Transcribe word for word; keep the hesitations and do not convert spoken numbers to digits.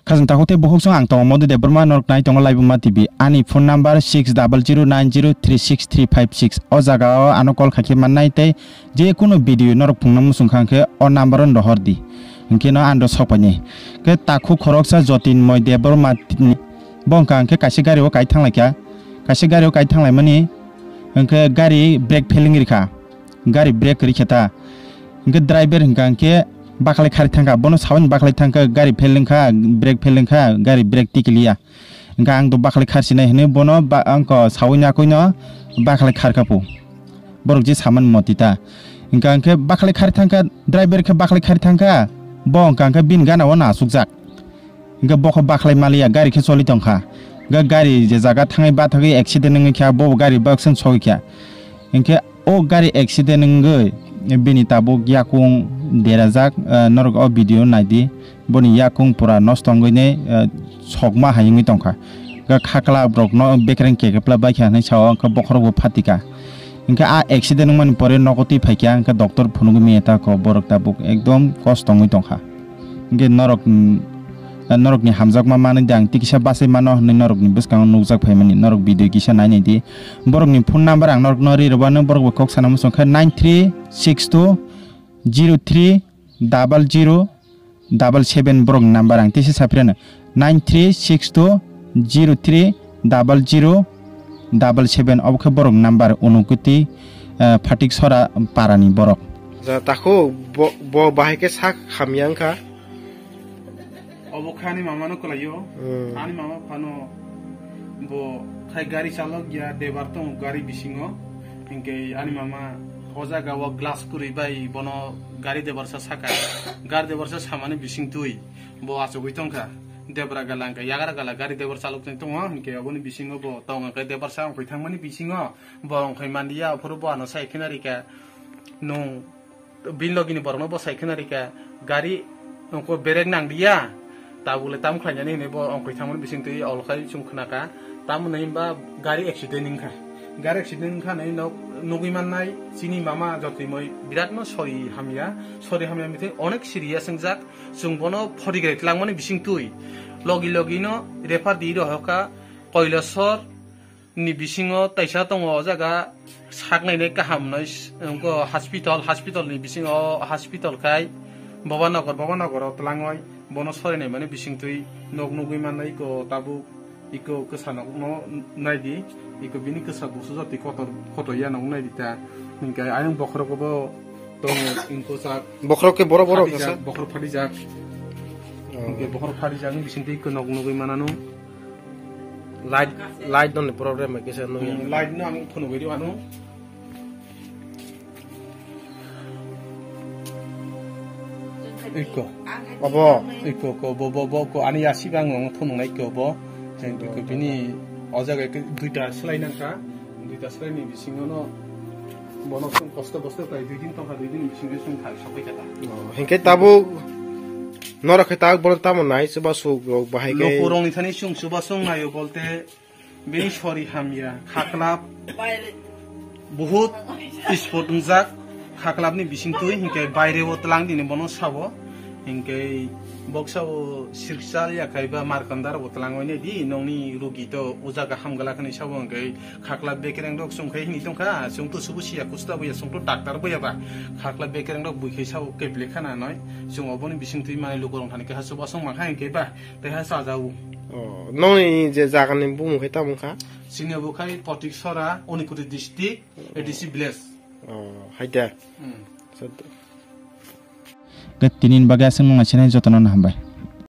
Khajang takhuk tei bukhuk song ang tongo Madhu Debbarma, norok nai tongo Laibuma T V. Ani phone number six double zero nine zero three six three five six. O jaga o ano call khaikhe mannai tei je kunu video norok phunukna muchung kha hwnkhe o number o rohor di. Hwnkhe no ano sok painai. Khe takhuk khoroksa Jotinmoy Debbarma tini bo hwnkha hwnkhe kaisa gari o kai thanglaikha. Kaisa gari o kai thanglaimani hwnkhe gari brake fail wngwi rikha. Gari brake kwrwi khe ta. Hwnkhe driver hwnkha hwnkhe bakhwlai khari thangkha, bono sawi bakhwlai thangkha, gari fail wngkha, brake fail wngkha, gari brake tikiliya. Hwnkha ang to bakhwlai kharsinai hwnwi bono ba-, ang ko sawi nakwi no bakhwlai kharkha pu. Borok je saman moti ta. Hwnkha hwnkhe bakhwlai khari thangkha, driver khe bakhwlai khari thangkha, bo hwnkha hwnkhe bini gana o no asukjak. Hwnkhe bokho bakhwlai maliya, gari khe choli tongkha. Hwnkhe gari je jaga thangwi bathagwi accident wngwi kha, bo gari baksa sogwi kha. Hwnkhe o gari accident wngwi bini tabuk yakung derajak, eh, norok o video naidi. Boni yakung pura nosto wngwi ne, eh, sokma hai wngwi tongkha. Hwnkhe khakla borok no bekereng kekepla baikha hinwi sao, hwnkhe bokhorok bo phatika. Hwnkhe a accident wngmani pore nogo twi phaikha, hwnkhe doctor phunugwi manya ta kho, borok tabuk ekdom kosto wngwi tongkha. Hwnkhe norok, mm, norokni hamjakma manwi de ang tikisa bachai mano hwnwi norokni bwskango nukjak phaimani, norok video kisa nainai di. Borokni phone number ang norokno ri rwbano, borok bo kok sana muchung khe nine three six two zero three double zero double seven borokni number ang tisa saphirano nine three six two zero three double zero double seven obo khe borok number Unukoti, eh, Phatik Sora parani borok. Ja, takhuk bo, bo bahai khe sak hamya wngkha. Obo khe ani mama no kwlaio. Hmm. Ani mama phano bo khai gari chalok ya, debar tong gari bisingo. Hinkhe ani mama o jaga o glass kwrwi bai bono gari debarsa saka. Gari debarsa samani bising twi bo achugwi tongkha. Debra gala hwnkhe yagra gala gari debar chalok tong tongo. Hinkhe oboni bisingo bo tong hwnkhe debarsa wngkhoi thangmani bisingo bo wngkhoi manliya, aphuru bo ano sai khena rikha. Nung bini logini borokno bo sai khena rikha, gari ongko berek nang liya, tabuk le tam khlainani hinwi bo ongkhoi thangmani bising twi olo khai chwng khna kha. Tamoni hinba gari accident wngkha, gari accident wngkha hinwi nok nugwi mannai chini mama Jotinmoy biratno sori hamya, sori hamya mithai onek serious wngjak, chwng bono phorigre tlangmani bising twi logi logino refer di rohorkha Kailasor ni bisingo taisa tongo o jaga sak nainai kaham nai s-, wngkha hospital, hospital ni bisingo hospital khai Bhabanagar, Bhabanagar o twlangwi bono sorinai mani bising twi nok nugwi mannai iko tabuk iko kwsa nok no naidi iko bini kwsa busu jati kotor kotor ya nok naidi ta hinkhe ayang bokhorok bo tongo inko sak bokhorok khe borok borok phatijak, kasa? Bokhorok phatijak. Oh. Hinkhe bokhorok phatijak ni bising twi iko nok nugwi manano. Light, light no ni problem bai kisa nung ya. Hmm, light no ang phunugwi di ano. Iko. Abo. Iko ko bo bo bo ko ani yasi bang ang phunung nai ko bo. Jeng ko bini o jaga ke duita slai nangkha. Duita slai ni bisingo no bono sung kosto kosto kai dui din tongkha, dui din bisingo sung thai sokoi kata. Oh, hinkhe tabuk norok khe tabuk bono tamo nai chuba suk rok bahai khe. Lukurok ni thani sung chuba sung naio bolte bini sori hamya khaklap. Bahut spot wngjak khaklap ni bising twi hinkhe baire o tlang dini bono sabo hinkhe boksa o sirksal ya khai ba markandar bo tlang oi nai di nongni rugi to o jaga hamgala khani sabo hinkhe khaklap bekereng rok chwng khai hini tongkha chwng to subu siya kusta bo ya chwng to doctor bo ya ba khaklap bekereng rok bui khai sabo keble khana noi chwng oboni bising twi manai lukurok thani khe ha chuba song mankha hinkhe ba tei ha chajago. Oh, nongni je jagani bumung khai tamo wngkha? Chini obo khai Potiksora, Unakoti district, A D C village. Oh, hai de. Hmm. So, Tini ni bagwi aswk nung sinai jotono no hambai.